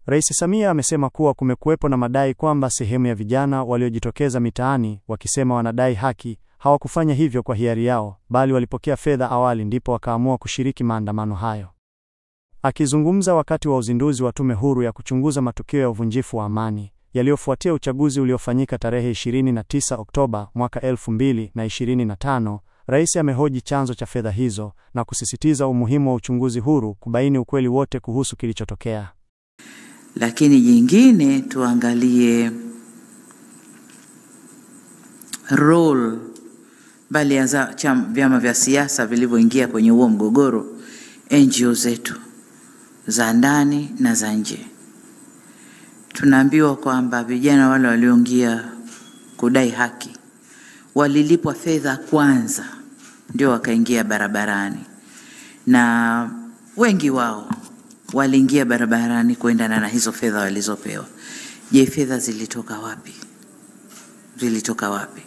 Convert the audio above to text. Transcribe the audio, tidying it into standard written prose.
Rais Samia amesema kuwa kumekuwepo na madai kwamba sehemu ya vijana waliojitokeza mitaani wakisema wanadai haki hawakufanya hivyo kwa hiari yao, bali walipokea fedha awali ndipo wakaamua kushiriki maandamano hayo. Akizungumza wakati wa uzinduzi wa Tume Huru ya kuchunguza matukio ya uvunjifu wa amani yaliyofuatia uchaguzi uliofanyika tarehe 29 Oktoba mwaka 2025, Rais amehoji chanzo cha fedha hizo na kusisitiza umuhimu wa uchunguzi huru kubaini ukweli wote kuhusu kilichotokea. Lakini jingine tuangalie role bali ya vyama vya siasa vilivyoingia kwenye huo mgogoro, NGO zetu za ndani na za nje. Tunaambiwa kwamba vijana wale walioingia kudai haki walilipwa fedha kwanza ndio wakaingia barabarani, na wengi wao waliingia barabarani kuendana na hizo fedha walizopewa. Je, fedha zilitoka wapi? Zilitoka wapi?